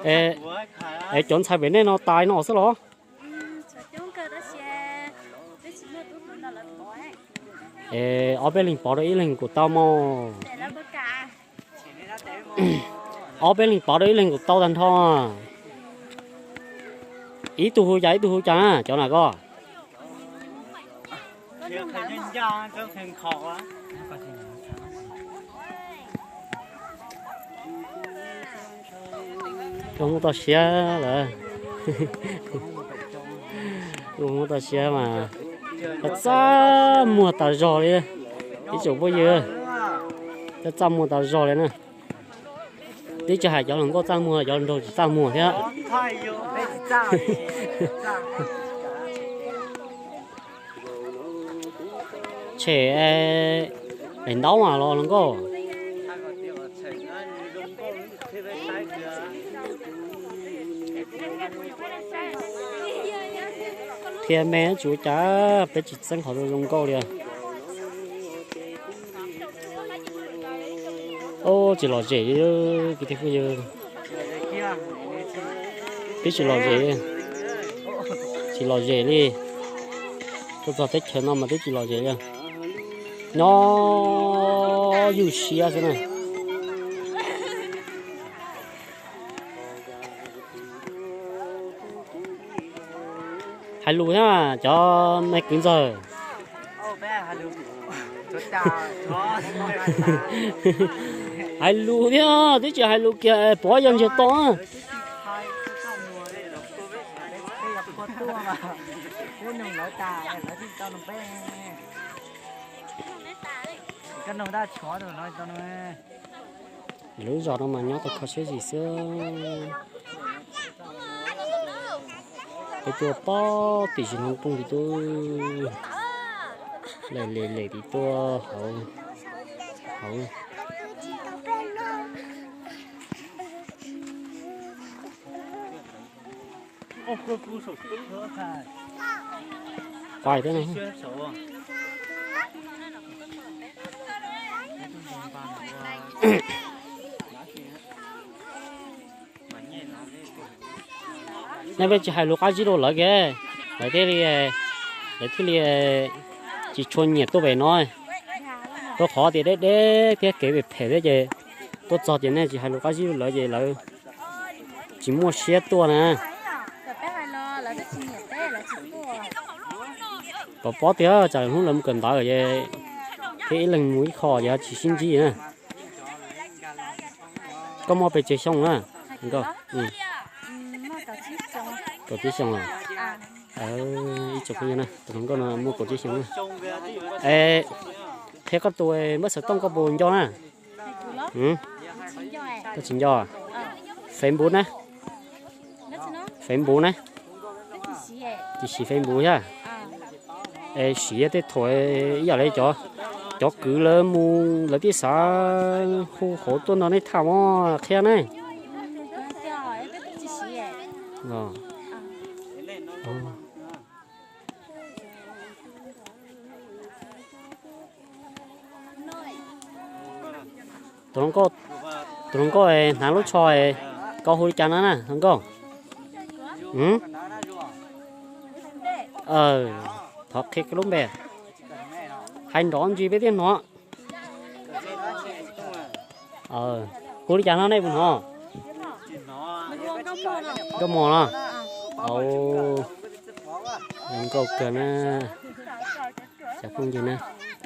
Es cov ntxhais pem nej no tas no xwb los? Es ob peb leeg pov rau ib leeg kuj tau mog. Ob peb leeg pov rau ib leeg kuj tau tag nrho. Ib tug hu cas ib tug hu cas na cov na koj. Luag muab toj siab lawm. Luag muab toj siab mas txaj muag tas zog li. Ib tsoom phooj ywg, txaj muag tas zog li na. Twb tsis hais cov hluas nkauj txaj muag, cov hluas nraug tsis txaj muag thiab. Tshem daim ntaub mas los hluas nkauj. Qhia me tsis ua cas, peb tsis txeeb qhov zoo nkauj li. Tsis lom zem li, kwv tij phooj ywg. Twb tsis lom zem, tsis lom zem li. Tuaj txog teb chaws no mas twb tsis lom zem li. Nyob ywj siab xwb na. Hais lus thiab cov me kwv ntxawg. Hais lus thiab, twb tsis hais lus kiag pov yog ntsiag to. Lub zos no mas nyob tau kho siab zim xwb. Peb tuaj pog tim zos no phooj ywg, tuaj lem lem lem tim tuaj hauv, hauv. Pais thiab no. Nej peb tsis hais lus qab zib rau lawv kiag, lawv thiaj li, lawv thiaj li tsis tshua nyiam tuaj pem no. Rau qhov tias deb deb thiab kev phem phem thiab ces tuaj txog ces nej tsis hais lus qab zib rau lawv ces lawv tsis muaj siab tuaj na. Pom pob tiag tsam hnub lawv mus kawm ntawv ces thiab ib leeg mus ib qho ces tsis sib ntsib na. Koj muaj pes tsawg xyoo na? Kaum tsib xyoo los? Ib tsoom phooj ywg na, tus hluas nkauj no muaj kaum tsib xyoo na. Es qhia koj tus npawb xov tooj koj puas nco na? Koj tsis nco? Facebook na? Facebook na? Tsis siv Facebook thiab? Es siv tej thaum ib yam li cov, cov kwv lawv mus lawv tib xav hu hauv tuaj nrog nej tham mog qhia ne. Tus hluas nkauj, tus hluas nkauj hnav lub tsho, koj hu li cas no na hluas nkauj? Thov qhia lub npe, hais nrov ntsis peb thiaj hnov. Hu li cas no nej puas hnov? Nkauj Mos no. Zoo nkauj kawg na. Cov phooj ywg na,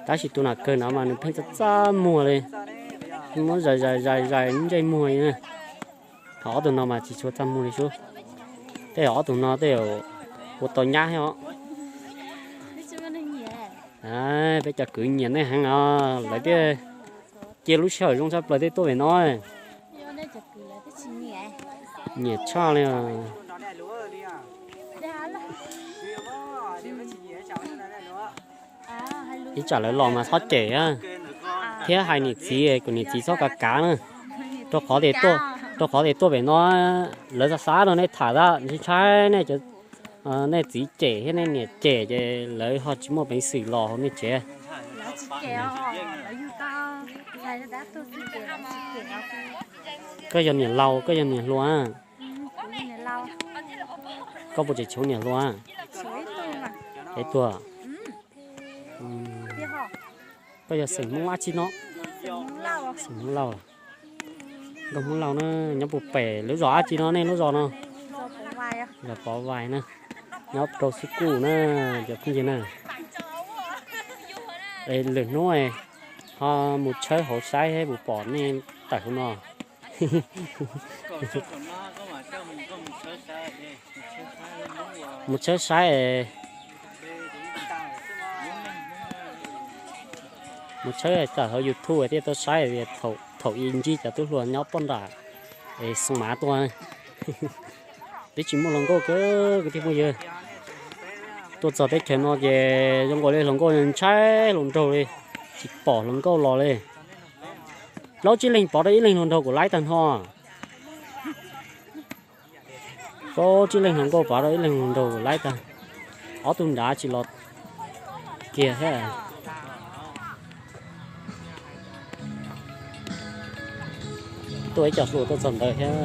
tab sis tus nam kawg no mas nws pheej txaj txaj muag li, muab zais zais zais zais ntsej muag li na. Ho ob tug no mas tsis tshua txaj muag li sub. Tej zaum ob tug no tej zaum ua tau nyab thiab os. Peb cov kwv nyiam nej heev os, lawv thiaj cia lub sij hawm zoo tshaj plaws thiaj tuaj pem no. Nyiam tshaj li os. Ib tsam lawv los mas txhob cem thiab hais niam txiv kom niam txiv txhob kav kav na. Rau qhov tias tuaj, rau qhov tias tuaj pem no lawv xav xav rau nej tham tab sis ntshai nej cov Nej txiv cem thiab nej niam cem ces lawv ho tsis muaj peev xwm los hauv nej tsev. Koj yog niam laus, koj yog niam hluas? Koj puas tseem tshuv niam hluas? Peb tuag. Koj yog xeem Hmoob dab tsi no? Xeem Hmoob Lauj. Nkauj Hmoob Lauj na, nyob puag pem lub zos dab tsi no nej lub zos no? Zos Pov Vais na, nyob rau Xub Kuj na, cov phooj ywg na. Lwm hnub ho mus tshawb hauv saib puas pom nej tawm hauv no. Mus tshawb saib, mus tshawb tawm hauv YouTube thiaj tau saib thaum ib ntsib cov tub hluas nyob poj nram Xoo Mav tuaj. Twb tsis muaj hluas nkauj kiag kwv tij phooj ywg. Tuaj txog teb chaws no ces zoo nkaus li hluas nkauj ntshai hluas nraug li, tsis pom hluas nkauj los li. Plaub tsib leeg pov rau ib leeg hluas nraug kuv laib tag nrho. Plaub tsib leeg hluas nkauj pov rau ib leeg hluas nraug kuv laib tag. Ob tug nrad tsis los kiag thiab. Tuaj ib co hluas tuaj txog ntawd thiab.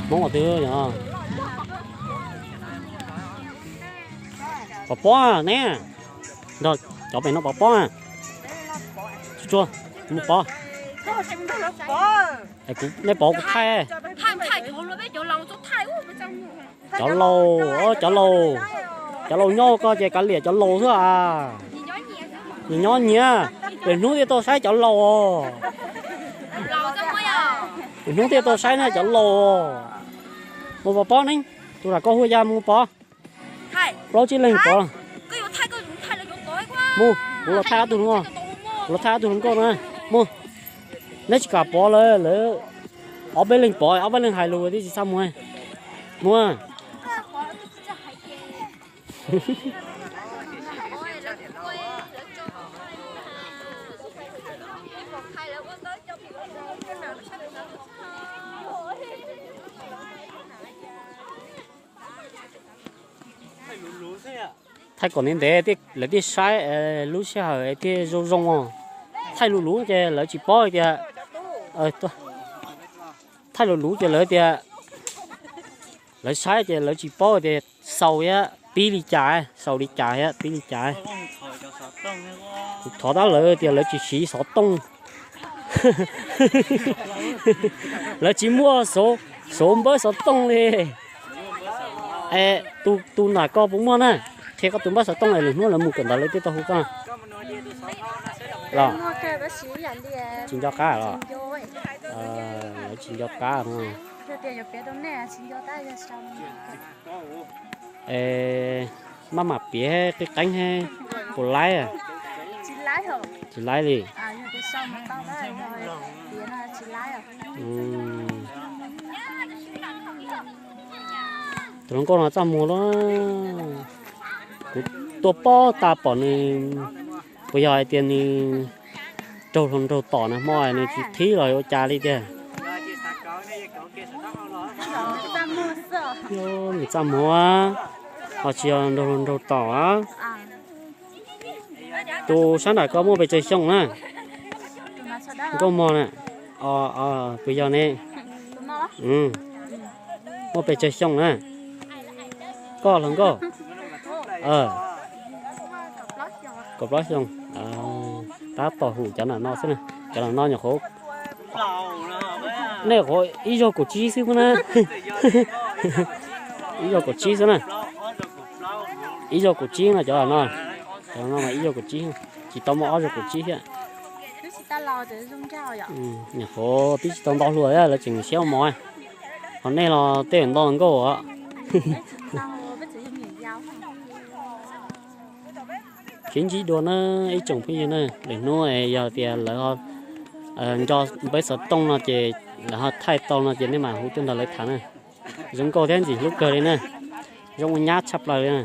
Hmoob ua twg yog? Pov pob ne. Nrog cov pem no pov pob. Tsuag tsuag, mus pov. Nej pov kuv thaij. Cov laus, cov laus, cov laus nyob koj ces kav liam cov laus xwb a. Nyias nyob nyias, lwm hnub thiaj tau saib cov laus. Lwm hnub thiaj tau saib na cov laus. Mus pov pob ne, tus nram koj hu ya mus pov. Plaub tsib leeg pov. Mus, kuv los thaij ob tug hluas nkauj, kuv los thaij ob tug hluas nkauj na. Mus, neb tsis kam pov lawv, lawv ob peb leeg pov ob peb leeg hais lus twb tsis txaj muag. Mus. Thaij kom ntev ntev lawv thiaj saib, lub sij hawm thiaj zoo zoo os. Thaij luv luv ces lawv tsis paub tias, thaij luv luv ces lawv tias, lawv saib ces lawv tsis paub tias xaus thiab pib li cas, xaus li cas thiab pib li cas. Kuv thov tab lawv tias lawv tsis siv xov tooj. Lawv tsis muaj xov, xov npawb xov tooj li. Es tus nram koj puas muaj na? Qhia koj tus npawb xov tooj es lwm hnub lawv mus kawm ntawv lawv thiaj tau hu koj. Los, tsis nco qab los? Lawv tsis nco qab no. Es maj mam piav qeeb qeeb, puas laib? Tsis laib li. Tus hluas nkauj no txaj muag lawm. Kuv tuaj pob tas pom nws, puas yog hais tias nws raug hluas nraug tom na, hmo nws tsis thib los ua cas li tiag. Nws txaj muag, ho tsis yog raug hluas nraug tom. Tus sab nram koj muaj pes tsawg xyoo na? Nkauj Mog na. Puas yog ne? Muaj pes tsawg xyoo na? Koj hluas nkauj. Kaum plaub xyoo. Tab tom hum cov nram no xwb na. Cov nram no nyuam qhuav, nej qhuav ib zaug kaum tsib xwb na. Ib zaug kaum tsib xwb na. Ib zaug kaum tsib no cov nram no. Cov nram no mas ib zaug kaum tsib, tsis tau muaj ob zaug kaum tsib thiab. Nyuam qhuav twb tsis tau nto hluas thiab lawv tseem siab ua mov. Ho nej los tej zaum nto nkauj os. Khiav ntsib dua na ib tsoom phooj ywg na, lwm hnub yog tias lawv nco npawb xov tooj no ces lawv ho thaij tau no ces nej mam hu tuaj nrog lawv tham na. Zoo nkauj thiab ntxim hlub kawg li na. Zoo ua nyab tshaj plaws li na.